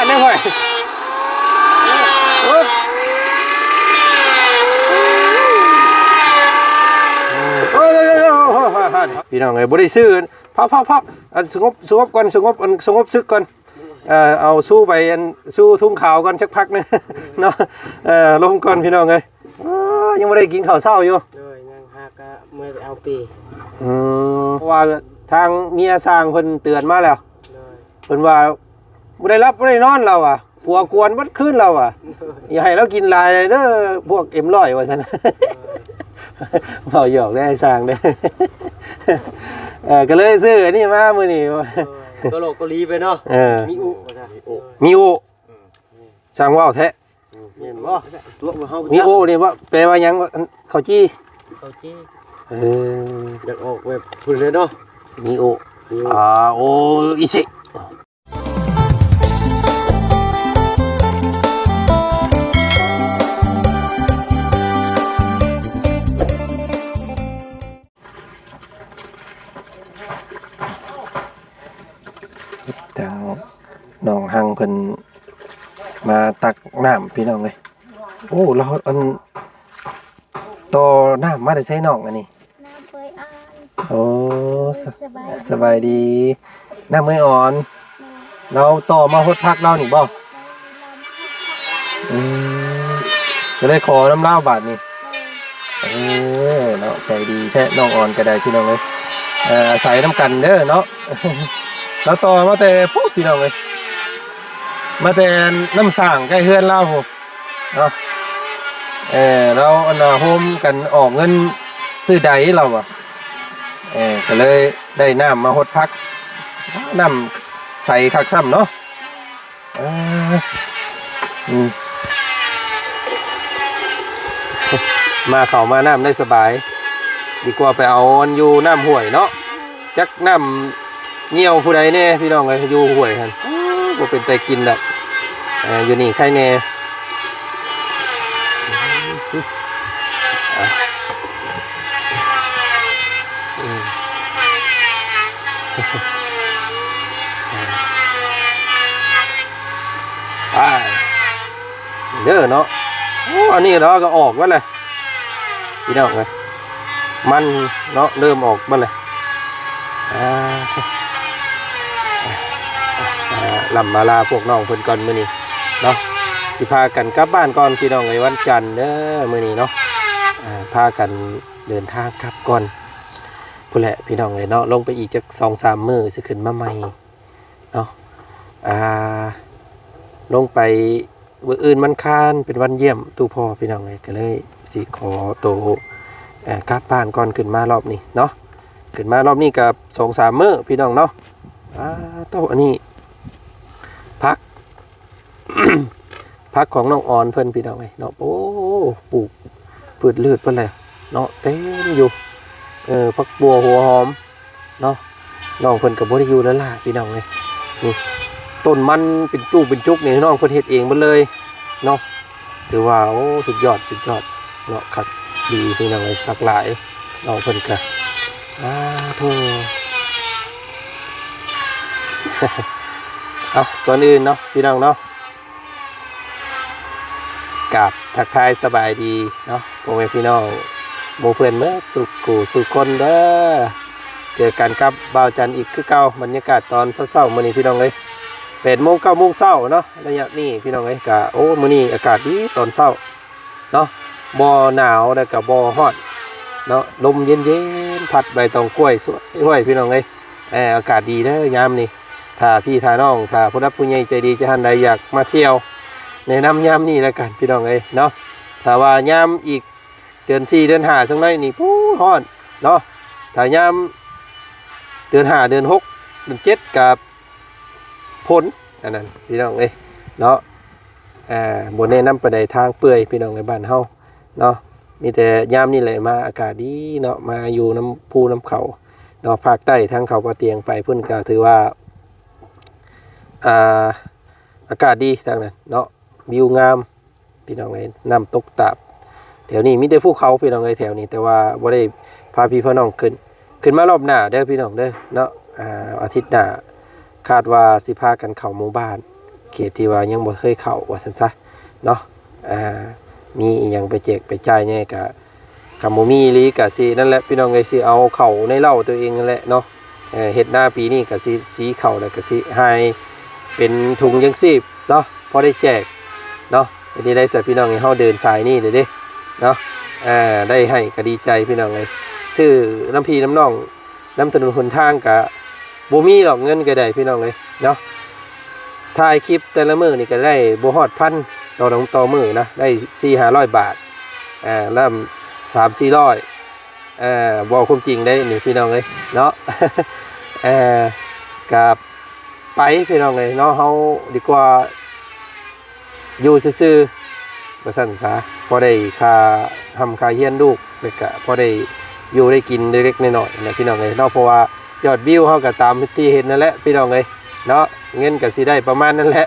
ແນ່ຂ້ອຍ ໂອ້ຍ ໂອ້ຍ ພີ່ນ້ອງເອີຍ ບໍ່ໄດ້ຊື້ ພັບໆໆ ອັນສະຫງົບ ສະຫງົບກ່ອນ ສະຫງົບ ອັນສະຫງົບສຶກກ່ອນ ເອີ ເອົາຊູໄປ ອັນຊູທຸງຂາວກ່ອນຈັກພັກໜຶ່ງເນາະ ເອີ ລົມກ່ອນພີ່ນ້ອງເອີຍ. ອ້າ ຍັງບໍ່ໄດ້ກິນເຂົ້າເຊົ້າຢູ່ ໂດຍ ຍັງຫາກະເມື່ອໄປເອົາປີ ອືມ ເພາະວ່າທາງເມຍຊ່າງເພິ່ນເຕືອນມາແລ້ວ ໂດຍ ເພິ່ນວ່າບໍ່ໄດ້ຫຼັບບໍ່ໄດ້ນອນລາວວ່າ ຜົວກວນເບິດຄືນລາວວ່າ ໂດຍ ຢ່າໃຫ້ລາວກິນຫຼາຍເດີ ພວກເອັມຮ້ອຍວ່າຊັ້ນ ໂດຍ ເວົ້າຫຍອກເດີອ້າຍຊ່າງເດີ ເອີ ກໍເລີຍຊື້ອັນນີ້ມາມື້ນີ້ ໂດຍ ເກົາຫຼີໄປເນາະ ເອີ ມີອຸວ່າຊັ້ນ ມີອຸ ຊ່າງເວົ້າແທ້ ແມ່ນບໍ່ ມີໂອນີ້ວ່າ ແປວ່າຫຍັງ? ເຂົ້າຈີ່ ເຂົ້າຈີ່ ເອີ ຢາກອອກແບບພຸ້ນເລີຍເນາະ ມີໂອ ມີໂອ ອາ ໂອ ອິຊິ ທາງນ້ອງຮັງເພິ່ນມາຕັກນ້ຳພີ່ນ້ອງເອີຍ. ໂອ້ ລາວອັນຕໍ່ນ້ຳມາແຕ່ໃສນ້ອງອັນນີ້? ນ້ຳເອີຍອອນ. ໂອ້ ສະ ສະບາຍດີ ສະບາຍດີ ນ້ຳເອີຍອອນ. ແມ່ນ ລາວຕໍ່ມາຫົດຜັກລາວນີ້ບໍ່? ແມ່ນ ລາວມາຫົດຜັກ. ອືມ ກໍເລີຍຂໍນຳລາວບາດນີ້. ແມ່ນ ເອີ ເນາະ ໃຈດີແທ້ນ້ອງອອນກໍໄດ້ພີ່ນ້ອງເອີຍ. ເອີ ອາໄສນຳກັນເດີເນາະ. ລາວຕໍ່ມາແຕ່ພຸ້ນພີ່ນ້ອງເອີຍ ມາແຕ່ນ້ຳສ້າງໃກ້ເຮືອນລາວພຸ້ນເນາະ. ເອີ ລາວອັນນ່າ ໂຮມກັນອອກເງິນຊື້ໄດລາວວ່າ. ເອີ ກໍເລີຍໄດ້ນ້ຳມາຫົດຜັກ ນ້ຳໃສຄັກຊ້ຳເນາະ. ເອີ ອືມ ມາເຂົ້າມານ້ຳໄດ້ສະບາຍ ດີກວ່າໄປເອົາອັນຢູ່ນ້ຳຫ້ວຍເນາະ. ຈັກນ້ຳຍ່ຽວຜູ້ໃດແດ່ພີ່ນ້ອງເອີຍ ຢູ່ຫ້ວຍຫັ້ນ ໂອ້ ບໍ່ເປັນຕາກິນດອກ. ເອີ ຢູ່ນີ້ໄຄແດ່. ອືມ ໄປເດີເນາະ. ໂອ້ ອັນນີ້ເນາະ ກໍອອກມາແລ້ວ ພີ່ນ້ອງເອີຍ ມັນເນາະ ເລີ່ມອອກມາແລ້ວ. ອ່າ ອ່າ ລ່ຳມາລາພວກນ້ອງເພິ່ນກ່ອນມື້ນີ້ເນາະ. ຊິພາກັນກັບບ້ານກ່ອນ ພີ່ນ້ອງເອີຍ ວັນຈັນເດີມື້ນີ້ເນາະ. ອ່າ ພາກັນເດີນທາງກັບກ່ອນ ພຸ້ນແຫຼະພີ່ນ້ອງເອີຍເນາະ. ລົງໄປອີກຈັກສອງສາມມື້ຊິຂຶ້ນມາໃໝ່ເນາະ. ອ່າ ລົງໄປມື້ອື່ນວັນຄານ ເປັນວັນຢ້ຽມຕູ້ພໍ່ພີ່ນ້ອງເອີຍ ກໍເລີຍຊິຂໍໂຕ ເອີ ກັບບ້ານກ່ອນ. ຂຶ້ນມາລອບນີ້ເນາະ ຂຶ້ນມາລອບນີ້ກໍສອງສາມມື້ພີ່ນ້ອງເນາະ. ອ່າ ໂຕ ອັນນີ້ຜັກ ຜັກຂອງນ້ອງອອນເພິ່ນພີ່ນ້ອງເອີຍເນາະ. ໂອ້ ປູກພືດພືດເພິ່ນແຫຼະເນາະ ເຕັມຢູ່. ເອີ ຜັກບົ່ວຫົວຫອມເນາະ ນ້ອງເພິ່ນກໍບໍ່ໄດ້ຢູ່ລ້າໆ ພີ່ນ້ອງເອີຍ. ນີ້ ຕົ້ນມັນເປັນຈູກເປັນຈຸກນີ້ ນ້ອງເພິ່ນເຮັດເອງໝົດເລີຍເນາະ. ຖືວ່າ ໂອ້ ສຸດຍອດ ສຸດຍອດເນາະ ຄັກດີພີ່ນ້ອງເອີຍ. ຄັກຫຼາຍ ນ້ອງເພິ່ນກະ ອາ ໂທ້ ເອົາ ກ່ອນອື່ນເນາະ ພີ່ນ້ອງເນາະ ກາບທັກທາຍສະບາຍດີເນາະ ພໍ່ແມ່ພີ່ນ້ອງໝູ່ເພື່ອນເໝິດສູ່ຄູ່ສູ່ຄົນເດີ. ເຈີກັນກັບບ່າວຈັນອີກຄືເກົ່າ ບັນຍາກາດຕອນເຊົ້າໆ ມື້ນີ້ ພີ່ນ້ອງເອີຍ ແປດໂມງ ເກົ້າໂມງເຊົ້າເນາະ ໄລຍະນີ້ ພີ່ນ້ອງເອີຍ. ກະ ໂອ້ ມື້ນີ້ອາກາດດີຕອນເຊົ້າ ເນາະ ບໍ່ໜາວແລ້ວກໍບໍ່ຮ້ອນເນາະ ລົມເຢັນໆ ພັດໃບຕອງກ້ວຍສວຍຫ້ວຍ ພີ່ນ້ອງເອີຍ. ເອີ ອາກາດດີເດີຍາມນີ້ ຖ້າພີ່ຖ້ານ້ອງ ຖ້າຜູ້ຫຼັກຜູ້ໃຫຍ່ໃຈດີໃຈຮ້ອນໃດຢາກມາທ່ຽວ ແນະນຳຍາມນີ້ລະກັນ ພີ່ນ້ອງເອີຍເນາະ. ຖ້າວ່າຍາມອີກເດືອນສີ່ເດືອນຫ້າ ຈັ່ງໃດນີ້ ປູ້ ຮ້ອນເນາະ. ຖ້າຍາມເດືອນຫ້າເດືອນຫົກເດືອນເຈັດກໍ ຝົນ ອັນນັ້ນ ພີ່ນ້ອງເອີຍເນາະ. ອ່າ ບໍ່ແນະນຳປານໃດ ທາງເປື່ອຍ ພີ່ນ້ອງເອີຍ ບ້ານເຮົາເນາະ. ມີແຕ່ຍາມນີ້ແຫຼະມາ ອາກາດດີເນາະ ມາຢູ່ນຳພູນຳເຂົາເນາະ. ພາກໃຕ້ທາງເຂົາປ່າຕຽງໄປພຸ້ນ ກໍຖືວ່າ ອ່າ ອາກາດດີທາງນັ້ນເນາະ ວິວງາມ ພີ່ນ້ອງເອີຍ. ນ້ຳຕົກຕາດ ແຖວນີ້ມີແຕ່ພູເຂົາ ພີ່ນ້ອງເອີຍ ແຖວນີ້ ແຕ່ວ່າບໍ່ໄດ້ພາພີ່ພານ້ອງຂຶ້ນ ຂຶ້ນມາລອບໜ້າເດີ ພີ່ນ້ອງເດີເນາະ. ອ່າ ອາທິດໜ້າ ຄາດວ່າຊິພາກັນເຂົ້າໝູ່ບ້ານ ເຂດທີ່ວ່າຍັງບໍ່ເຄີຍເຂົ້າວ່າຊັ້ນຊະເນາະ. ອ່າ ມີອີ່ຫຍັງໄປແຈກໄປຈ່າຍແດ່ກະ ຄັນບໍ່ມີອີ່ຫຼີກະຊິນັ້ນແຫຼະ ພີ່ນ້ອງເອີຍ, ຊິເອົາເຂົ້າໃນເລົ້າຕົວເອງນັ້ນແຫຼະເນາະ. ເອີ ເຮັດນາປີນີ້ກະຊິສີເຂົ້າ ແລ້ວກະຊິຫາຍເປັນຖົງຍັງຊີບເນາະ ພໍໄດ້ແຈກເນາະ. ເປັນຈັ່ງໃດຊະ ພີ່ນ້ອງເອີຍ, ເຮົາເດີນສາຍນີ້ເດ້ເນາະ. ເອີ ໄດ້ໃຫ້ກະດີໃຈ ພີ່ນ້ອງເອີຍ. ຊື້ນຳພີ່ນຳນ້ອງ ນຳຖະໜົນຫົນທາງກະບໍ່ມີດອກເງິນກະໄດ້ ພີ່ນ້ອງເອີຍເນາະ. ຖ່າຍຄລິບແຕ່ລະມື້ນີ້ກະໄດ້ບໍ່ຮອດພັນຕໍ່ ຕໍ່ມື້ນະ, ໄດ້ສີ່ຫ້າຮ້ອຍບາດ ອ່າ ລະສາມສີ່ຮ້ອຍ ເອີ ເວົ້າຄວາມຈິງໄດ໋ນີ້ ພີ່ນ້ອງເອີຍເນາະ. ເອີ ກະໄປ ພີ່ນ້ອງເອີຍເນາະ, ເຮົາດີກວ່າ ຢູ່ຊື່ໆ ວ່າຊັ້ນສາ, ພໍໄດ້ຄ່າຮ່ຳຄ່າຮຽນລູກ ແລ້ວກະພໍໄດ້ຢູ່ໄດ້ກິນເລັກໆນ້ອຍໆນະ ພີ່ນ້ອງເອີຍເນາະ. ເພາະວ່າຍອດວິວເຮົາກະຕາມທີ່ເຫັນນັ້ນແຫຼະ ພີ່ນ້ອງເອີຍເນາະ, ເງິນກະຊິໄດ້ປະມານນັ້ນແຫຼະ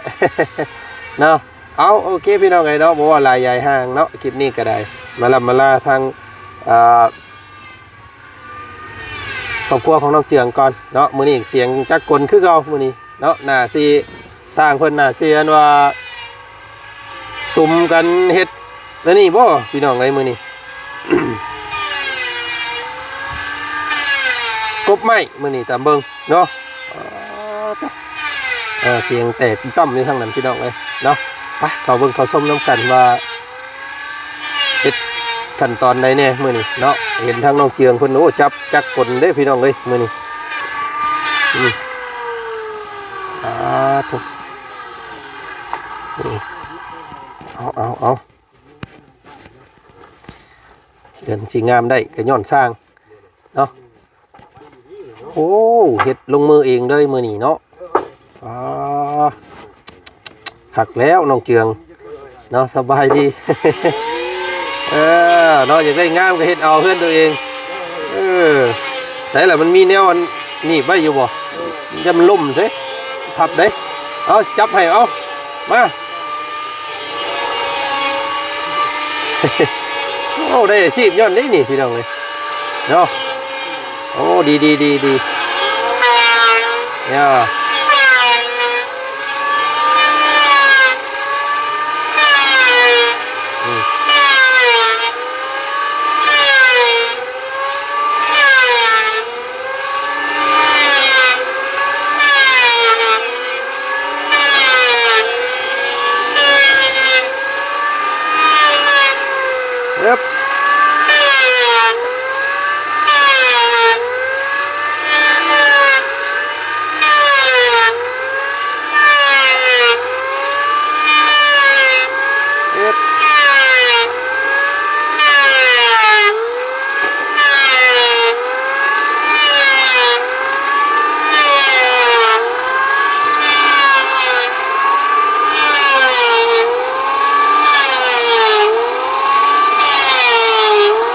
ເນາະ. ເອົາ ໂອເຄ ພີ່ນ້ອງເອີຍເນາະ, ບໍ່ເວົ້າຫຼາຍຢາຍຫ່າງເນາະ, ຄລິບນີ້ກະໄດ້ມາລ່ຳມາລາທາງ ເອີ ຄອບຄົວຂອງນ້ອງເຈືອງກ່ອນເນາະ. ມື້ນີ້ສຽງຈັກກົນຄືເກົ່າມື້ນີ້ເນາະ, ໜ້າຊິ ຊ່າງເພິ່ນໜ້າຊິອັນວ່າສຸມກັນເຮັດອັນນີ້ບໍ່ ພີ່ນ້ອງເອີຍ ມື້ນີ້ ກົບໄມ້ມື້ນີ້ຕາມເບິ່ງເນາະ. ເອີ ສຽງແຕກຕ່ຳຢູ່ທາງນັ້ນ ພີ່ນ້ອງເອີຍເນາະ. ໄປເຂົ້າເບິ່ງເຂົ້າຊົມນຳກັນວ່າ ເຮັດຂັ້ນຕອນໃດແດ່ມື້ນີ້ເນາະ. ເຫັນທາງນ້ອງເຈືອງເພິ່ນ ໂອ້ ຈັບຈັກກົນເດ້ ພີ່ນ້ອງເອີຍ ມື້ນີ້. ອືມ ອາ ໂທ້ ນີ້ ເອົາ ເອົາ ເອົາ ເຮືອນຊິງາມໄດ້ກະຍ້ອນຊ່າງເນາະ. ໂອ້ ເຮັດລົງມືເອງເລີຍມື້ນີ້ເນາະ. ອາ ຄັກແລ້ວນ້ອງເຈືອງເນາະ, ສະບາຍດີ. ເອີ ເນາະ ຢາກໄດ້ງາມກະເຮັດເອົາເຮືອນຕົວເອງ. ເອີ ໃສລະ ມັນມີແນວອັນໜີບໄວ້ຢູ່ບໍ່? ຢ້ານມັນລົ້ມເດ້ ພັບເດ້. ເອົາ ຈັບໃຫ້ ເອົາ ມາ. ໂອ້ ໄດ້ອາຊີບຍ້ອນນີ້ນີ້ ພີ່ນ້ອງເອີຍເນາະ. ໂອ້ ດີ ດີ ດີ ດີ ເນາະ. ອືມ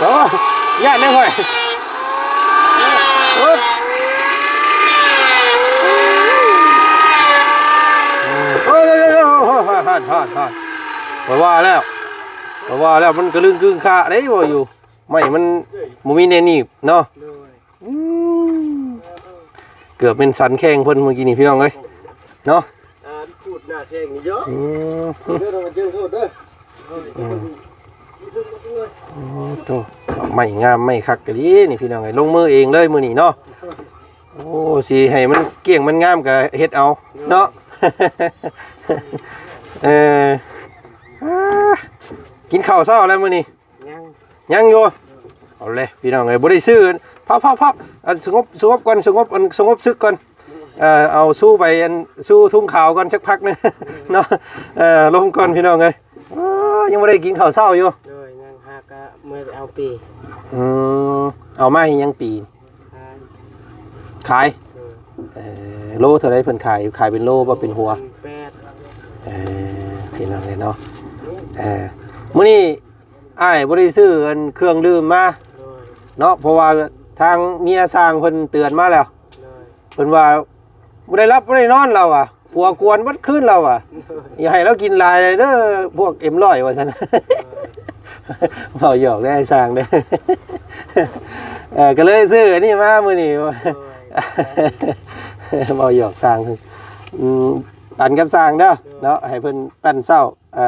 ໂອ້ ຢ້ານເດ້ຂ້ອຍ. ໂອ້ຍ ໂອ້ຍ ໂອ້ຍ ໂອ້ຍ ໂອ້ຍ ໂອ້ຍ ຂ້ອຍວ່າແລ້ວ ຂ້ອຍວ່າແລ້ວ ມັນກະລຶ້ງກຶ້ງຄະເດ້ ເວົ້າຢູ່ ໄມ້ມັນບໍ່ມີແນວໜີບເນາະ. ໂດຍ ອືມ ເກືອບແມ່ນສັນແຂ້ງເພິ່ນມື້ກີ້ນີ້ ພີ່ນ້ອງເອີຍເນາະ. ອ່າ ຂູດໜ້າແຂ້ງນີ້ເຍາະ. ອືມ ເດີ ເດີ ເດີ ໂທດເດີ. ອືມ ໂອ້ໂຕ ໄມ້ງາມໄມ້ຄັກອີ່ຫຼີນີ້ ພີ່ນ້ອງເອີຍ ລົງມືເອງເລີຍມື້ນີ້ເນາະ. ໂອ້ ຊິໃຫ້ມັນກ້ຽງມັນງາມກະເຮັດເອົາເນາະ. ເອີ ອາ ກິນເຂົ້າເຊົ້າແລ້ວມື້ນີ້? ຍັງ ຍັງຢູ່. ເອົາເລີຍ ພີ່ນ້ອງເອີຍ ບໍ່ໄດ້ຊື້ ພັກໆໆ ອັນ ສະຫງົບ ສະຫງົບກ່ອນ ສະຫງົບ ອັນ ສະຫງົບສຶກກ່ອນ. ເອີ ເອົາຊູໄປ ອັນ ຊູທຸງຂາວກ່ອນຈັກພັກໜຶ່ງເນາະ. ເອີ ລົມກ່ອນ ພີ່ນ້ອງເອີຍ. ເອີ ຍັງບໍ່ໄດ້ກິນເຂົ້າເຊົ້າຢູ່. ໂດຍ ຍັງ ຫາກະເມື່ອເອົາປີ. ອືມ ເອົາມາເຮັດຫຍັງປີ? ຂາຍ ຂາຍ. ໂດຍ ເອີ ໂລເທົ່າໃດເພິ່ນຂາຍ? ຂາຍເປັນໂລບໍ່ເປັນຫົວ? ແປດ. ເອີ ພີ່ນ້ອງເອີຍເນາະ. ເອີ ມື້ນີ້ອ້າຍບໍ່ໄດ້ຊື້ອັນເຄື່ອງດື່ມມາ. ໂດຍ ເນາະ ເພາະວ່າທາງເມຍຊ່າງເພິ່ນເຕືອນມາແລ້ວ. ໂດຍ ເພິ່ນວ່າບໍ່ໄດ້ຫຼັບບໍ່ໄດ້ນອນລາວວ່າ ຜົວກວນເບິດຄືນລາວວ່າ. ໂດຍ ຢ່າໃຫ້ລາວກິນຫຼາຍເດີ ພວກເອັມຮ້ອຍວ່າຊັ້ນ. ໂດຍ ເວົ້າຫຍອກເດີອ້າຍຊ່າງເດີ. ເອີ ກະເລີຍຊື້ອັນນີ້ມາມື້ນີ້. ໂດຍ ເວົ້າຫຍອກຊ່າງ. ອືມ ປັນກັບຊ່າງເດີເນາະ ໃຫ້ເພິ່ນປັ້ນເຊົ້າ ເອີ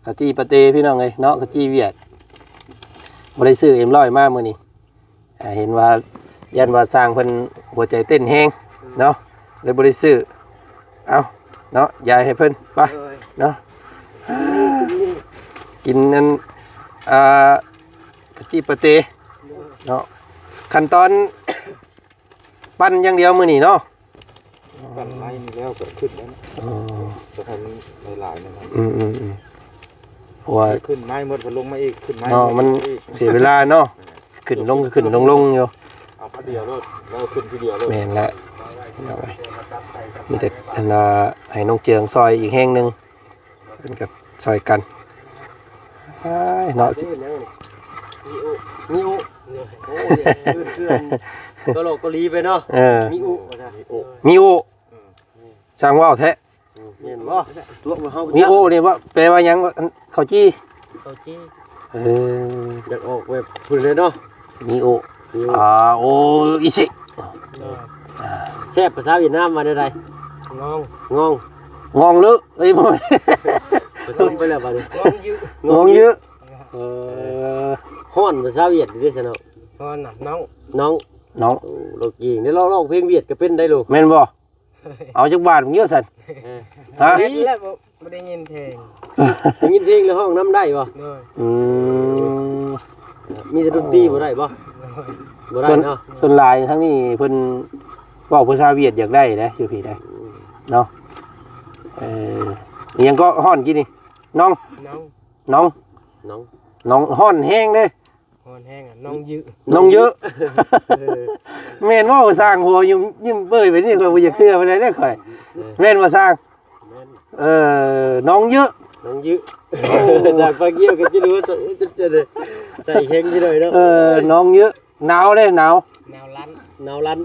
ເຂົ້າຈີ່ປາເຕພີ່ນ້ອງເອີຍເນາະ ເຂົ້າຈີ່ຫວຽດ. ບໍ່ໄດ້ຊື້ເອັມຮ້ອຍມາມື້ນີ້ ອ່າ ເຫັນວ່າ ຢ້ານວ່າຊ່າງເພິ່ນຫົວໃຈເຕັ້ນແຮງເນາະ ເລີຍບໍ່ໄດ້ຊື້. ເອົາເນາະ ຢາຍໃຫ້ເພິ່ນໄປເນາະ ກິນອັນ ອ່າ ເຂົ້າຈີ່ປາເຕເນາະ. ຂັ້ນຕອນ ປັ່ນຢ່າງດຽວມື້ນີ້ເນາະ ປັ່ນໄມ້ນີ້ແລ້ວກໍຂຶ້ນແລ້ວ ອໍ ຕ້ອງໃຫ້ມັນຫຼາຍໆ ນະ ອືມໆໆ ເພາະວ່າຂຶ້ນໄມ້ໝົດກໍລົງມາອີກ ຂຶ້ນໄມ້ເນາະ ມັນເສຍເວລາເນາະ ເອີ ຂຶ້ນລົງ ຂຶ້ນລົງ ລົງຢູ່ ເອົາທີດຽວໂລດ ແລ້ວຂຶ້ນທີດຽວໂລດ ແມ່ນແຫຼະ ເອົາໄວ້ ມີແຕ່ອັນວ່າໃຫ້ນ້ອງເຈີງຊ່ອຍອີກແຮງໜຶ່ງ ເພິ່ນກໍຊ່ອຍກັນ ອ້າຍເນາະ ຊິ ມີອຸ ມີອຸ ໂອ້ຍ ເພື່ອນ ເພື່ອນ ເກົາຫຼີເກົາຫຼີໄປເນາະ ເອີ ມີອຸວ່າຊັ້ນ ມີອຸ ມີອຸ ອືມ ຊ່າງເວົ້າແທ້ ອືມ ແມ່ນບໍ່ ຕົວເຮົາ ມີໂອນີ້ບໍ່ ແປວ່າຫຍັງ ເຂົ້າຈີ່ ເຂົ້າຈີ່ ເອີ ຢາກອອກແບບພຸ້ນເລີຍເນາະ ມີໂອ ມີໂອ ອາ ໂອອິຊິ ແຊບພາສາຫວຽດນາມວ່າແນວໃດ ງອງ ງອງ ງອງເລີ ເອີຍ ບໍ່ແມ່ນ ປະສົມໄປແລ້ວບາດນີ້ ງອງຢື ງອງຢື ເອີ ຮ້ອນພາສາຫວຽດເດ້ຊະເນາະ ຮ້ອນນະ ນ້ອງ ນ້ອງ ນ້ອງ ໂອ້ ລາວເກັ່ງເດ້ ລາວຮ້ອງເພງຫວຽດກໍເປັນໄດ໋ລູກ ແມ່ນບໍ່? ເອົາຈັກບາດມຶງເຍາະຊັ້ນ ເອີ ຮະ ເຮັດແລ້ວບໍ່ ບໍ່ໄດ້ຍິນເພງ ໄດ້ຍິນເພງແລ້ວຮ້ອງນຳໄດ້ບໍ່? ໂດຍ ອືມ ມີແຕ່ດົນຕີບໍ່ໄດ້ບໍ່? ໂດຍ ບໍ່ໄດ້ເນາະ ສ່ວນ ສ່ວນຫຼາຍທາງນີ້ເພິ່ນເວົ້າພາສາຫວຽດຢາກໄດ້ເດ້ ຢູ່ພີ້ໄດ໋ ອືມ ເນາະ ເອີ ອີຫຍັງກໍຮ້ອນກີ້ນີ້ ນ້ອງ ນ້ອງ ນ້ອງ ນ້ອງ ນ້ອງ ຮ້ອນແຮງເດ້ ຮ້ອນແຮງອະ ນ້ອງຢື ນ້ອງຢື ແມ່ນບໍ່? ຊ່າງຫົວຍິ້ມ ຍິ້ມເປີຍໄປນີ້ ຂ້ອຍບໍ່ຢາກເຊື່ອປານໃດເດ້ຂ້ອຍ ເອີ ແມ່ນບໍ່ຊ່າງ? ແມ່ນ ເອີ ນ້ອງຢື ນ້ອງຢື ໂອ້ ພາສາປາກຢ້ຽວກໍຈະຮູ້ວ່າໃສ່ ໃສ່ແຮງຢູ່ໜ້ອຍເນາະ ເອີ ນ້ອງຢື ໜາວເດ້ ໜາວ ໜາວລັນ ໜາວລັນ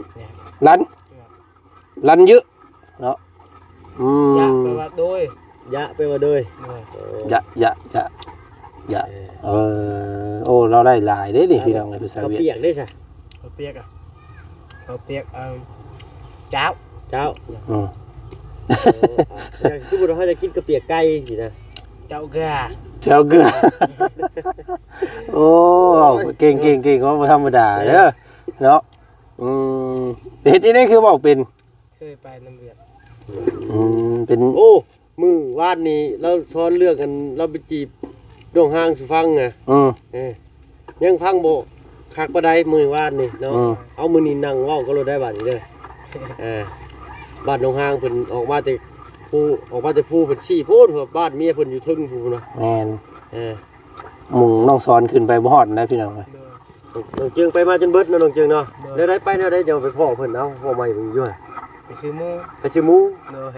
ລັນ ລັນຢືເນາະ ອືມ ຢະແປວ່າໂດຍ ຢະແປວ່າໂດຍ ໂດຍ ໂອ້ ຢະ ຢະ ຢະ ຢະ ເອີ ເອີ ໂອ້ ລາວໄດ້ຫຼາຍເດ້ນີ້ ເອີ ພີ່ນ້ອງເອີຍ ພາສາຫວຽດ ເຂົ້າປຽກເດ້ຊະ ເຂົ້າປຽກອະ ເຂົ້າປຽກ ເອີ ເຈົ້າ ເຈົ້າ ອືມ ເອີ ເອີ ຢ່າງສົມມຸດວ່າເຮົາຈະກິນເຂົ້າປຽກໄກ່ຊີ້ນະ ເຈົ້າເກືອ ເຈົ້າເກືອ ໂອ້ ເກັ່ງ ເກັ່ງ ເກັ່ງ ບໍ່ທຳມະດາເດີ ເອີ ເນາະ ອືມ ເຮັດຈັ່ງໃດຄືເວົ້າເປັນ? ເຄີຍໄປນຳຫວຽດ ອືມ ເປັນ ໂອ້ ມື້ວານນີ້ລາວສອນເລື່ອງອັນລາວໄປຈີບນ້ອງຮາງສູ່ຟັງນະ ອືມ ເອີ ຍັງຟັງບໍ່ຄັກປານໃດມື້ວານນີ້ເນາະ ອືມ ເອົາ ມື້ນີ້ນັ່ງເວົ້າກັນໂລດໄດ໋ບາດນີ້ເດີ ເອີ ບ້ານນ້ອງຮາງເພິ່ນອອກມາແຕ່ພູ ອອກມາແຕ່ພູ ເພິ່ນຊີ້ໂພດ ບ້ານເມຍເພິ່ນຢູ່ເທິງພຸ້ນນະ ແມ່ນ ເອີ ໝູ່ນ້ອງສອນຂຶ້ນໄປບໍ່ຮອດນະ ພີ່ນ້ອງເອີຍ ໂດຍ ນ້ອງເຈີງໄປມາຈົນເບິດເນາະ ນ້ອງເຈີງເນາະ ໂດຍ ແນວໃດໄປແນວໃດ ຈັ່ງໄປພໍ້ເພິ່ນ ເອົາ ເວົ້າໃໝ່ເບິ່ງຢູ່ ໄປຊື້ໝູ່ ໄປຊື້ໝູ່ ໂດຍ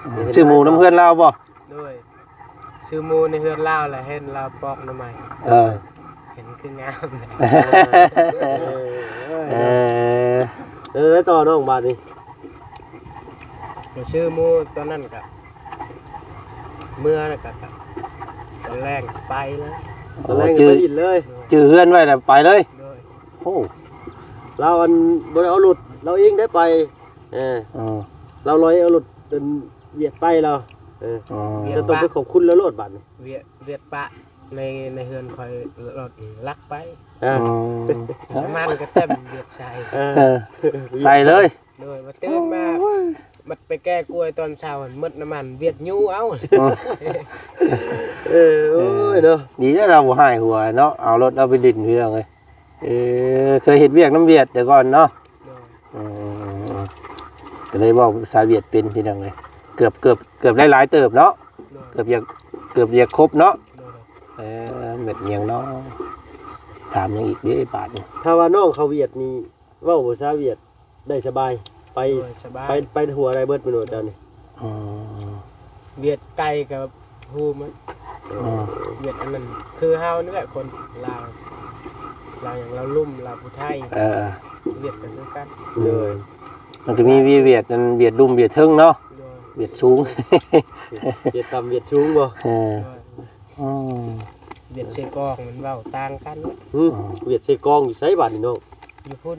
ອືມ ຊື້ໝູ່ນຳເພື່ອນລາວບໍ່? ໂດຍ ຊື້ໝູ່ໃນເຮືອນລາວ ແລ້ວເຫັນລາວປອກໜໍ່ໄມ້ ເອີ ເຫັນຄືງາມ ເອີ ເອີ ແລ້ວໃດຕໍ່ນ້ອງບາດນີ້? ໄປຊື້ໝູ່ຕອນນັ້ນກະ ເມືອແລ້ວກະ ຕອນແລງໄປເລີຍ ຕອນແລງໄປດິນເລີຍ ຈື່ເຮືອນໄວ້ແລ້ວໄປເລີຍ ໂດຍ ໂອ້ ລາວອັນບໍ່ໄດ້ເອົາລົດລາວເອງໄດ້ໄປ ເອີ ເອີ ລາວລອຍເອົາລົດອັນຫວຽດໄປລາວ ເອີ ອໍ ແຕ່ຕ້ອງໄປຂອບຄຸນລາວໂລດບາດນີ້ ຫວຽດ ຫວຽດປະໃນ ໃນເຮືອນຂ້ອຍລົດລັກໄປ ເອີ ອໍ ນ້ຳມັນກໍເຕັມຫວຽດໃສ່ ເອີ ເອີ ໃສ່ເລີຍ ໂດຍ ມາຕື່ນມາ ໂອ້ຍ ມາໄປແກ້ກ້ວຍຕອນເຊົ້າຫັ້ນ ໝົດນ້ຳມັນ ຫວຽດຍູ້ເອົາ ເອີ ເອີ ໂອ້ຍເນາະ ດີແລ້ວລາວບໍ່ຮ້າຍຫົວເນາະ ເອົາລົດລາວໄປດິນ ພີ່ນ້ອງເອີຍ ເອີ ເຄີຍເຮັດວຽກນຳຫວຽດແຕ່ກ່ອນເນາະ ໂດຍ ອືມ ກໍເລີຍເວົ້າພາສາຫວຽດເປັນ ພີ່ນ້ອງເອີຍ ເກືອບ ເກືອບ ເກືອບໄດ້ຫຼາຍເຕີບເນາະ ໂດຍ ເກືອບຢາກ ເກືອບຢາກຄົບເນາະ ໂດຍ ເອີ ແມ່ນຫຍັງເນາະ ຖາມຫຍັງອີກເດ້ບາດນີ້ ຖ້າວ່ານ້ອງເຂົ້າຫວຽດນີ້ ເວົ້າພາສາຫວຽດໄດ້ສະບາຍ ໄປ ໂດຍ ສະບາຍ ໄປ ໄປທົ່ວໄດ້ເບິດແມ່ນບໍ່ເຈົ້ານີ້? ອໍ ຫວຽດໃຕ້ກໍຮູ້ໝົດ ອໍ ຫວຽດອັນນັ້ນ ຄືເຮົານີ້ແຫຼະ ຄົນລາວ ລາວຫຍັງ ລາວລຸ່ມ ລາວຜູ້ໄທ ເອີ ຫວຽດກໍຄືກັນ ໂດຍ ມັນກໍມີຫວຽດ ຫວຽດອັນ ຫວຽດລຸ່ມ ຫວຽດເທິງເນາະ ໂດຍ ຫວຽດສູງ ຫວຽດຕ່ຳ ຫວຽດສູງບໍ່? ເອີ ໂດຍ ອໍ ຫວຽດເຊກອງມັນເວົ້າຕ່າງກັນ ຫື ອໍ ຫວຽດເຊກອງຢູ່ໃສບາດນີ້ນ້ອງ? ຢູ່ພຸ້ນ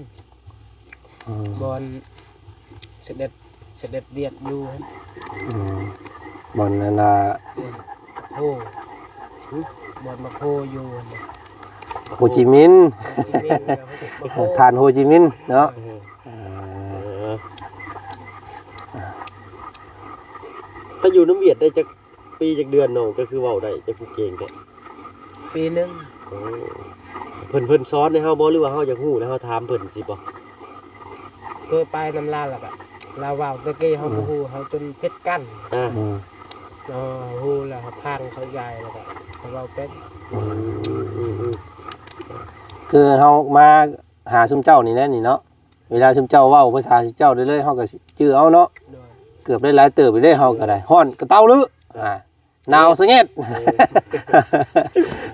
ອໍ ບ່ອນສະເດັດ ສະເດັດວຽດຢູ່ ອືມ ບ່ອນນັ້ນລະ ໂຮ ບ່ອນບັກໂຮຢູ່ຫັ້ນນະ ໂຮຈິມິນ ທ່ານໂຮຈິມິນເນາະ ເອີ ເອີ ໄປຢູ່ນຳຫວຽດໄດ້ຈັກ ປີຈັກເດືອນນ້ອງ ເຈົ້າຄືເວົ້າໄດ້ ເຈົ້າຄືເກັ່ງແທ້? ປີໜຶ່ງ. ໂອ້ ເພິ່ນ ເພິ່ນສອນໃຫ້ເຮົາບໍ່ ຫຼືວ່າເຮົາຢາກຮູ້ແລ້ວເຮົາຖາມເພິ່ນຊີ້ບໍ່? ເຄີຍໄປນຳລາວ ແລ້ວກະລາວເວົ້າ ແຕ່ກີ້ເຮົາບໍ່ຮູ້ ເຮົາຈົນຜິດກັນ ອ່າ ເຮົາຮູ້ແລ້ວເຮົາຟັງເຂົາໃຫຍ່ ແລ້ວກະເຮົາເວົ້າເປັນ. ອືມ ອືມ ອືມ ຄືເຮົາມາຫາຊຸມເຈົ້ານີ້ແຫຼະນີ້ເນາະ ເວລາຊຸມເຈົ້າເວົ້າພາສາຊຸມເຈົ້າເລີຍໆ ເຮົາກໍຊິຈື່ເອົາເນາະ. ໂດຍ ເກືອບໄດ້ຫຼາຍເຕີບຢູ່ເດ້ ເຮົາກໍໄດ້ ຮ້ອນກະເຕົາລື ອ່າ ໜາວສະແງດ ເອີ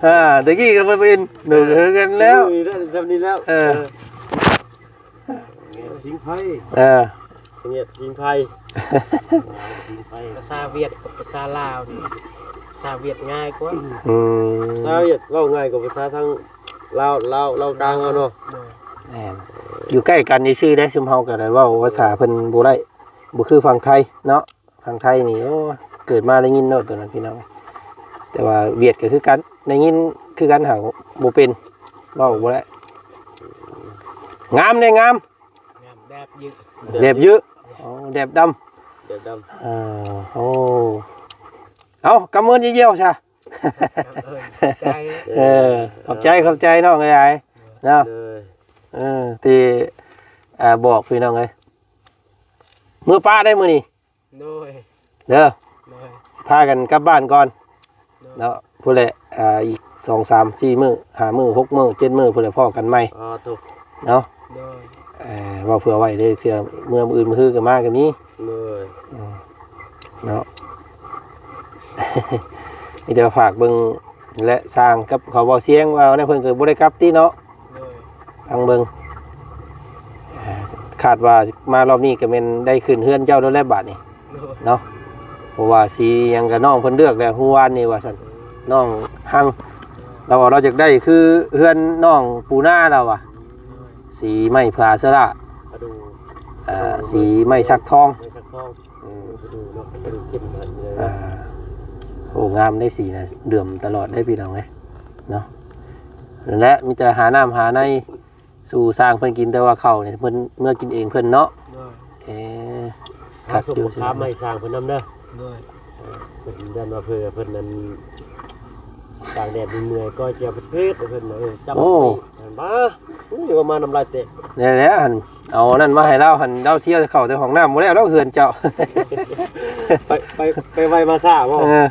ອ່າ ແຕ່ກີ້ກໍບໍ່ເປັນ ໂດຍ ຄືກັນແລ້ວ ນີ້ແຫຼະ ຊ່ຳນີ້ແລ້ວ ເອີ ເອີ ຜິງໄຟ ເອີ ສະແງດຜິງໄຟ ຜິງໄຟ ພາສາຫວຽດກັບພາສາລາວນີ້ ພາສາຫວຽດງ່າຍກວ່າ ອືມ ພາສາຫວຽດເວົ້າງ່າຍກວ່າພາສາທາງລາວ ລາວ ລາວກາງເຮົາເນາະ. ໂດຍ ແມ່ນ ຢູ່ໃກ້ກັນຊື່ໆເດ້ ຊຸມເຮົາກໍໄດ້ເວົ້າພາສາເພິ່ນບໍ່ໄດ້ ບໍ່ຄືຝັ່ງໄທເນາະ. ທາງໄທນີ້ ໂອ້ ເກີດມາໄດ້ຍິນໂລດໂຕນັ້ນພີ່ນ້ອງ ແຕ່ວ່າຫວຽດກໍຄືກັນ ໄດ້ຍິນຄືກັນ ຫາກບໍ່ເປັນ ເວົ້າບໍ່ໄດ້. ງາມເດ້ ງາມ ງາມ ແດບເຢີ ແດບເຢີ ອໍ ແດບດຳ ແດບດຳ ເອີ ໂອ້ ເອົາ ກຳເງິນຢ່ຽວຊະ ເອີ ຂອບໃຈ ຂອບໃຈນ້ອງຫຼາຍໆເນາະ ເອີ ທີ່ ອ່າ ບອກພີ່ນ້ອງເອີຍ ເມືອປະໄດ້ມື້ນີ້. ໂດຍ ເດີ ໂດຍ ພາກັນກັບບ້ານກ່ອນ ໂດຍ ເນາະ ພຸ້ນແຫຼະ ອ່າ ອີກສອງສາມສີ່ມື້ ຫ້າມື້ ຫົກມື້ ເຈັດມື້ ພຸ້ນແຫຼະ ພໍ້ກັນໃໝ່ ອໍ ໂຕ ເນາະ ໂດຍ ເອີ ເວົ້າເຜື່ອໄວ້ເດີ ເທື່ອເມື່ອມື້ອື່ນມື້ຮືກໍມາກໍມີ ໂດຍ ເນາະ ມີແຕ່ວ່າຝາກເບິ່ງ ແລະ ຊ່າງກັບເຂົາເວົ້າສຽງວ່າແນວ ເພິ່ນກໍບໍ່ໄດ້ກັບຕິເນາະ ໂດຍ ຟັງເບິ່ງ ຄາດວ່າມາລອບນີ້ກໍແມ່ນໄດ້ຂຶ້ນເຮືອນເຈົ້າໂລດແຫຼະບາດນີ້ ໂດຍ ເນາະ ເພາະວ່າສີຫຍັງກໍນ້ອງເພິ່ນເລືອກແລ້ວ ຮູ້ວານນີ້ວ່າຊັ້ນ ນ້ອງຮັງ ລາວວ່າລາວຢາກໄດ້ຄືເຮືອນນ້ອງປູນາ ລາວວ່າ ໂດຍ ສີໄມ້ຜາສະຫຼະ ເອີ ສີໄມ້ສັກທອງ ໄມ້ສັກທອງ ອືມ ເອີ ໂອ້ ງາມເດ້ສີນະ ເຫຼື້ອມຕະຫຼອດເດ້ພີ່ນ້ອງເອີຍເນາະ ນັ້ນແຫຼະ ມີແຕ່ຫານ້ຳຫາໃນສູ່ຊ່າງເພິ່ນກິນ ແຕ່ວ່າເຂົ້ານີ້ເພິ່ນເມືອກິນເອງເພິ່ນເນາະ ໂດຍ ເອີ ຄັກຢູ່ ຫາສົມບັກຂາມມາໃຫ້ຊ່າງເພິ່ນນຳເດີ ໂດຍ ເອີ ເພິ່ນຢ້ານວ່າເພື່ອເພິ່ນນັ້ນ ຕາກແດດເມື່ອຍໆ ກໍຈະເຮັດໃຫ້ເພິ່ນ ເອີ ຈຳ ໂອ້ ເພິ່ນ ເຫັນບໍ່? ໂອ້ຍ ວ່າມານ້ຳລາຍແຕກ ແລ້ວຫັ້ນ ເອົາອັນນັ້ນມາໃຫ້ລາວຫັ້ນ ລາວທ່ຽວເຂົ້າແຕ່ຫ້ອງນ້ຳບໍ່ແລ້ວດອກເຮືອນເຈົ້າ ໄປ ໄປ ໄປໄວມາຊ້າບໍ່? ເອີ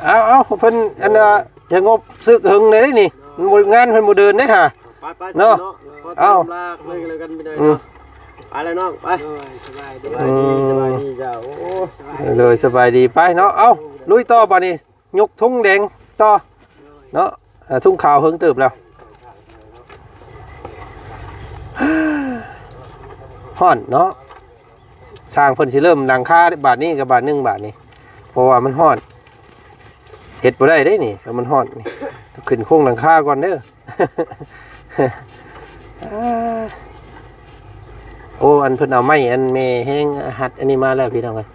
ເອົາ ເອົາ ເພິ່ນອັນນ່າ ສະຫງົບສຶກເຫິງເດ້ນີ້ ມັນບໍ່ ງານເພິ່ນບໍ່ເດີນເດ້ຫາ ໄປ ໄປ ເນາະ ເນາະ ເອົາ ລາເລີຍກັນໄປເລີຍ ອືມ ເນາະ ໄປແລ້ວນ້ອງ ໄປ ໂດຍ ສະບາຍດີ ສະບາຍດີ ອືມ ສະບາຍດີ ເຈົ້າ ໂອ້ຍ ໂດຍ ສະບາຍດີ ໄປເນາະ ເອົາ ລຸຍຕໍ່ບາດນີ້ ຍົກທຸງແດງຕໍ່ເນາະ ເອີ ທຸງຂາວເຫິງເຕີບແລ້ວ ຮ້ອນເນາະ ຊ່າງເພິ່ນຊິເລີ່ມຫຼັງຄາບາດນີ້ກັບບາດໜຶ່ງບາດນີ້ ເພາະວ່າມັນຮ້ອນ ເຮັດບໍ່ໄດ້ເດ້ນີ້ ຖ້າມັນຮ້ອນນີ້ ຂຶ້ນໂຄງຫຼັງຄາກ່ອນເດີ ໂອ້ ອັນເພິ່ນເອົາໄມ້ອັນແມ່ແຮງຮັດອັນນີ້ມາແລ້ວພີ່ນ້ອງເອີຍ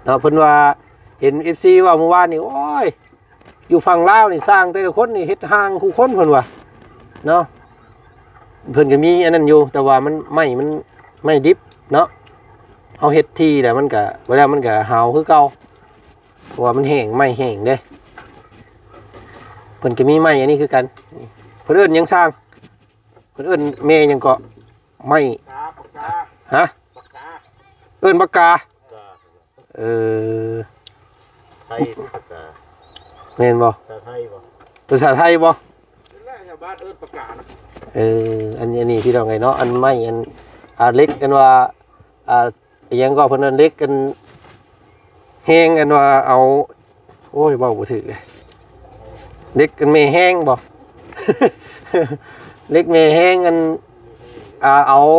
ເນາະ ເພິ່ນວ່າ ເຫັນເອັຟຊີເວົ້າມື້ວານນີ້ ໂອ້ຍ ຢູ່ຝັ່ງລາວນີ້ຊ່າງແຕ່ລະຄົນນີ້ເຮັດຮ່າງຄູ່ຄົນເພິ່ນວ່າເນາະ ເພິ່ນກໍມີອັນນັ້ນຢູ່ ແຕ່ວ່າມັນ ໄມ້ມັນ ໄມ້ດິບເນາະ ເຮົາເຮັດທີ່ແລ້ວມັນກໍ ບໍ່ແລ້ວມັນກໍຫາວຄືເກົ່າ ເພາະວ່າມັນແຫ້ງ ໄມ້ແຫ້ງເດ້ ເພິ່ນກໍມີໄມ້ອັນນີ້ຄືກັນ ເພິ່ນເອີ້ນຫຍັງຊ່າງ ເພິ່ນເອີ້ນແມ່ຫຍັງເກາະ ໄມ້ ປາກກາ ຮະ ປາກກາ ເອີ້ນປາກກາ ເອີ ໄທ ປາກກາ ແມ່ນບໍ່? ພາສາໄທບໍ່? ພາສາໄທບໍ່? ແລ້ວຊາວບ້ານເອີ້ນປາກການະ ເອີ ອັນ ອັນນີ້ພີ່ນ້ອງເອີຍເນາະ ອັນໄມ້ ອັນ ອ່າ ເຫຼັກ ອັນວ່າ ອ່າ ອີຫຍັງກໍເພິ່ນເອີ້ນເຫຼັກ ອັນ ແຮງ ອັນວ່າເອົາ ໂອ້ຍ ເວົ້າບໍ່ຖືກເດ້ ເຫຼັກອັນແມ່ແຮງບໍ່ ເຫຼັກແມ່ແຮງ ອັນ ອ່າ ເອົາ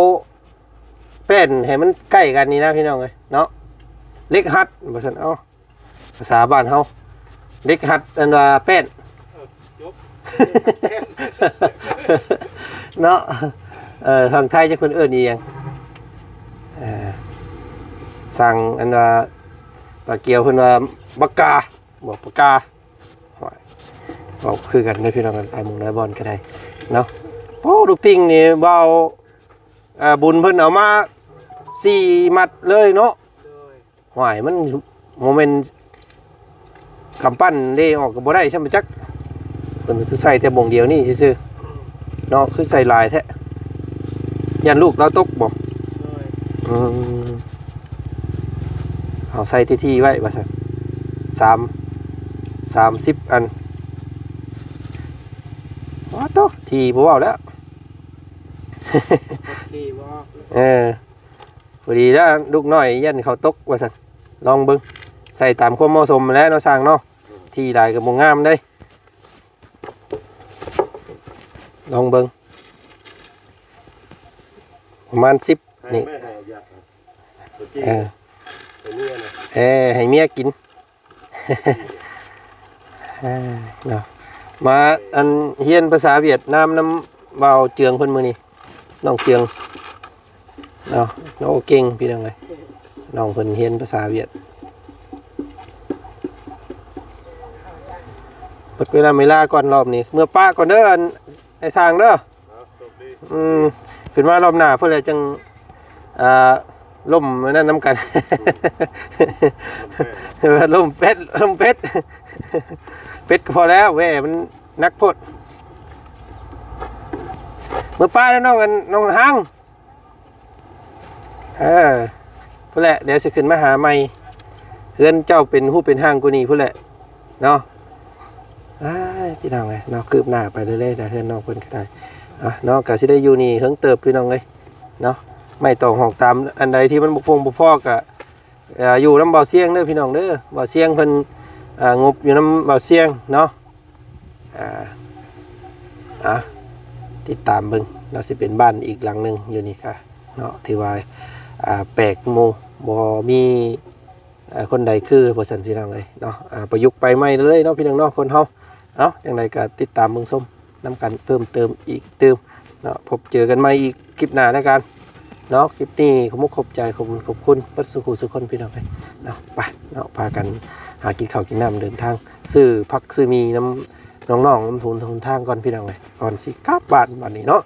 ແປ້ນໃຫ້ມັນໃກ້ກັນນີ້ນະພີ່ນ້ອງເອີຍເນາະ ເຫຼັກຮັດວ່າຊັ້ນ ເອົາ ພາສາບ້ານເຮົາ ເຫຼັກຮັດ ອັນວ່າແປ້ນ ເນາະ ເອີ ທາງໄທຈັກເພິ່ນເອີ້ນອີ່ຫຍັງ ເອີ ສ ຕ່າງອັນວ່າ ປາກຽວເພິ່ນວ່າບັກກາ ບອກປາກາ ໂອ້ຍ ເວົ້າຄືກັນເດີພີ່ນ້ອງ ຫຼາຍໝ່ອງຫຼາຍບ່ອນກໍໄດ້ເນາະ. ໂອ້ ລູກຕິ່ງນີ້ເວົ້າ ເອີ ບຸນເພິ່ນເອົາມາສີ່ມັດເລີຍເນາະ. ໂດຍ ຫ້ວຍ ມັນບໍ່ແມ່ນກຳປັ້ນເດ້ອອກກໍບໍ່ໄດ້ຊ້ຳຈັກ ເພິ່ນຄືໃສ່ແຕ່ບ່ອງດຽວນີ້ຊື່ໆເນາະ ຄືໃສ່ຫຼາຍແທ້. ຢ້ານລູກລາວຕົກບໍ່? ໂດຍ ອືມ ເອົາໃສ່ທີ່ໆໄວ້ວ່າຊັ້ນ ສາມ ສາມສິບອັນ. ໂອ້ໂຕ ທີ່ບໍ່ເວົ້າແລ້ວ ທີ່ບໍ່ອອກ ເອີ ພໍດີແລ້ວ ລູກນ້ອຍຢ້ານເຂົາຕົກວ່າຊັ້ນ. ລອງເບິ່ງ ໃສ່ຕາມຄວາມເໝາະສົມແຫຼະເນາະ ຊ່າງເນາະ. ທີ່ຫຼາຍກໍບໍ່ງາມເດ້. ລອງເບິ່ງ ປະມານສິບນີ້ ໃຫ້ແມ່ໃຫ້ຢາກ ໂອເຄ ເອີ ໃຫ້ເມຍນະ ເອີ ໃຫ້ເມຍກິນ ເອີ ເນາະ. ມາອັນຮຽນພາສາຫວຽດນາມນຳບ່າວເຈືອງເພິ່ນມື້ນີ້ ນ້ອງເຈືອງເນາະ. ໂອ້ ເກັ່ງພີ່ນ້ອງເອີຍ ນ້ອງເພິ່ນຮຽນພາສາຫວຽດ. ໝົດເວລາເວລາກ່ອນ ລອບນີ້ເມືອປະກ່ອນເດີ ອັນ ໄອ້ຊ່າງເດີ. ເອົາ ໂຊກດີ ອືມ ຂຶ້ນມາລອບໜ້າພຸ້ນແຫຼະ ຈັ່ງ ອ່າ ລົມອັນນັ້ນນຳກັນ ອືມ ລົມແປດ ລົມແປດ ລົມແປດ ເປັດກໍພໍແລ້ວ ແຫວະ ມັນໜັກໂພດ. ເມືອປະແລ້ວ ນ້ອງອັນ ນ້ອງຫາງ ເອີ ພຸ້ນແຫຼະ ດຽວຊິຂຶ້ນມາຫາໃໝ່. ເຮືອນເຈົ້າເປັນຮູບເປັນຮ່າງກວ່ານີ້ພຸ້ນແຫຼະເນາະ. ອ້າຍ ພີ່ນ້ອງເອີຍເນາະ ຄືບໜ້າໄປເລື້ອຍໆ ເຮືອນນ້ອງເພິ່ນກໍໄດ້ ອ່ະເນາະ. ກໍຊິໄດ້ຢູ່ນີ້ເຫິງເຕີບ ພີ່ນ້ອງເອີຍເນາະ. ໄມ້ຕອກຫອກຕາມ ອັນໃດທີ່ມັນບໍ່ປົງບໍ່ພໍກໍ ເອີ ຢູ່ນຳບ່າວຊຽງເດີພີ່ນ້ອງເດີ. ບ່າວຊຽງເພິ່ນ ເອີ ງົບຢູ່ນຳບ່າວຊຽງເນາະ. ອ່າ ອ່ະ ຕິດຕາມເບິ່ງເນາະ ຊິເປັນບ້ານອີກຫຼັງໜຶ່ງຢູ່ນີ້ກະເນາະ ຖືວ່າ ອ່າ ແປກໝູ່ ບໍ່ມີ ເອີ ຄົນໃດຄືວ່າຊັ້ນ ພີ່ນ້ອງເອີຍເນາະ. ອ່າ ປະຍຸກໄປໃໝ່ເລີຍເນາະ ພີ່ນ້ອງເນາະ ຄົນເຮົາ. ເອົາ ຈັ່ງໃດກໍຕິດຕາມເບິ່ງຊົມ ນຳກັນເພີ່ມເຕີມອີກຕື່ມເນາະ. ພົບເຈີກັນໃໝ່ອີກຄລິບໜ້າແລ້ວກັນເນາະ. ຄລິບນີ້ຂອບມຸກຂອບໃຈ ຂອບຄຸນ ຂອບຄຸນເບິດສູ່ຜູ້ສູ່ຄົນ ພີ່ນ້ອງເອີຍເນາະ. ໄປເນາະ ພາກັນຫາກິນເຂົ້າກິນນ້ຳ ເດີນທາງຊື້ຜັກຊື້ໝີ່ນຳນ້ອງໆ ນຳທຸນທຸນທາງກ່ອນ ພີ່ນ້ອງເອີຍ ກ່ອນຊິກັບບ້ານບັດນີ້ເນາະ.